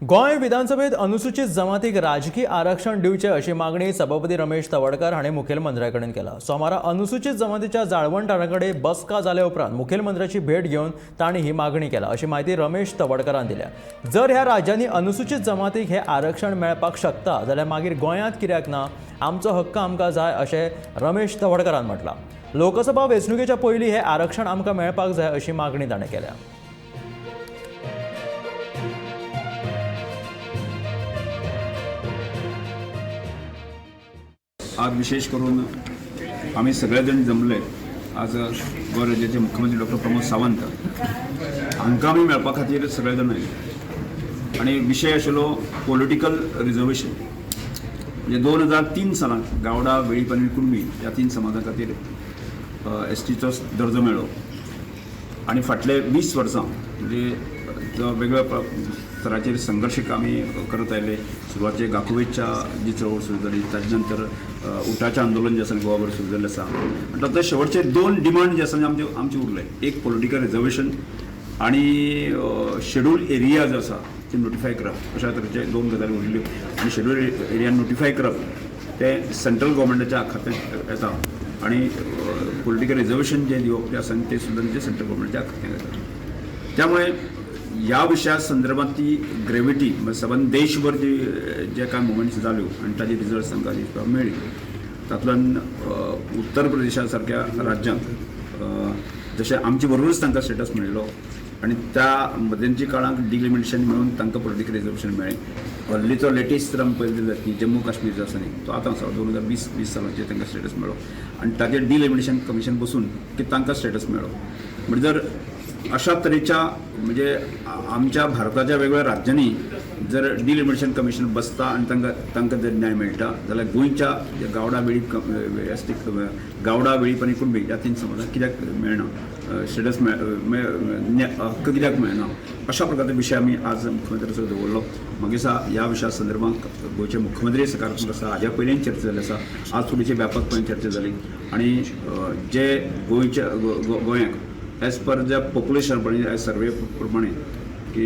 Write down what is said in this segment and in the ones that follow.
गोंय विधानसभेत अनुसूचित जमातीक राजकी आरक्षण दिवचें अशी मागणी सभापती रमेश तवडकार हांणी मुखेलमंत्र्या कडेन केला. सोमारा अनुसूचित जमातीच्या जाळवणदारां कडेन बसका जाल्या उपरांत मुखेलमंत्र्याची भेट घेवन तांणी ही मागणी केला अशी म्हायती रमेश तवडकारान दिल्या. जर ह्या राज्यांनी अनुसूचित जमातीक हें आरक्षण मेळपाक शकता जाल्यार मागीर गोंयांत कित्याक ना? आमचो हक्क आमकां जाय अशें रमेश तवडकारान म्हटलां. लोकसभा वेंचणुकेच्या पयलीं हें आरक्षण आमकां मेळपाक जाय अशी मागणी ताणें केल्या. आज विशेष करून आम्ही सगळेजण जमले. आज गोंय राज्याचे मुख्यमंत्री डॉक्टर प्रमोद सावंत हांकां आमी मेळपा खातीर सगळे जाण आयले आनी विशय आशिल्लो पॉलिटिकल रिजर्वेशन. म्हणजे 2003 सालांत गावडा, वेळीप आनी कुणबी ह्या तीन समाजा खातीर एस टीचो दर्जो मेळ्ळो आनी फाटले 20 वर्सां म्हणजे जो वेगवेगळ्या स्तराचेर संघर्श आमी करत आयले. सुरवातेक गाकुवेच्या जी चळवळ सुरू जाली, ताजे नंतर उटाचें आंदोलन जें आसा गोवाभर सुरू जाल्लें आसा. आनी तातूंत शेवटचे दोन डिमांड जे आसा आमचे आमचे उरले, एक पॉलिटिकल रिजर्वेशन आनी शेड्यूल एरिया जो आसा ते नोटिफाय करप. अशा तरेचे दोन गजाली उरिल्ल्यो आनी शेड्यूल एरिया नोटिफाय करप तें सेंट्रल गव्हर्मेंटाच्या खात्यांत येता आनी पॉलिटिकल रिजर्वेशन जें दिवप जें आसा तें सुद्दां तें सेंट्रल गव्हर्मेंटाच्या खात्यांत येता. त्यामुळे ह्या विशया संदर्भात ती ग्रेविटी म्हणजे सबंद देशभर जी जे कांय मुवमेंट्स जाल्यो आनी ताजे रिजल्ट्स तांकां दिसपाक मेळ्ळी. तातूंतल्यान उत्तर प्रदेशा सारक्या राज्यांत जशें आमचे बरोबरूच तांकां स्टेटस मेळिल्लो आनी त्या मदींच्या काळांत डिलिमिटेशन मेळून तांकां पॉलिटिकल रिजर्वेशन मेळ्ळें. हल्लीचो लेटेस्ट जर आमी पळयलें जाल्यार ती जम्मू काश्मीर जो आसा न्ही तो आतां आसा 2020 सालाचेर तांकां स्टेटस मेळ्ळो आनी ताचेर डिलिमिटेशन कमिशन बसून की तांकां स्टेटस मेळ्ळो. म्हणजे जर अशा तरेच्या म्हणजे आमच्या भारताच्या वेगवेगळ्या राज्यांनी जर डिलिमिटेशन कमिशन बसता आनी तांकां तांकां जर न्याय मेळटा जाल्यार गोंयच्या गावडा, वेळीप, एस टी, गावडा, वेळीप आनी कुणबी ह्या तीन समाजांक कित्याक मेळना स्टेटस, हक्क कित्याक मेळना? अशा प्रकारचो विशय आमी आज मुख्यमंत्र्याचो दवरलो. मागीर ह्या विशया संदर्भात गोंयचे मुख्यमंत्री सकारात्मक आसा. हाज्या पयलींय चर्चा जाल्ली आसा, आज थोडीशी व्यापकपणे चर्चा जाली आनी जे गोंयच्या गोंयाक एज पर ज्या पॉप्युलेशन प्रमाणे, एज सर्वे प्रमाणे की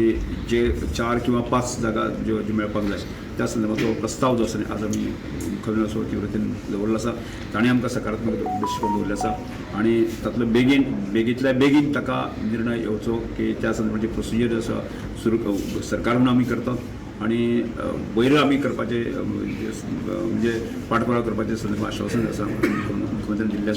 जे 4 किंवा 5 जागा ज्यो ज्यो मेळपाक जाय त्या संदर्भात प्रस्ताव जो आसा आज आमी मुख्यमंत्र्या तीव्रतेन दवरलो आसा. ताणें आमकां सकारात्मक दृश्टिकोन दवरलो आसा आनी तातूंतलो बेगीन बेगींतल्या बेगीन ताका निर्णय येवचो की त्या संदर्भात प्रोसिजर आसा सुरू सरकार म्हणून आमी करतात आनी वयर आमी करपाचे म्हणजे पाठपुरावा करपाचे संदर्भात आश्वासन आसा मुख्यमंत्र्यान दिल्लें.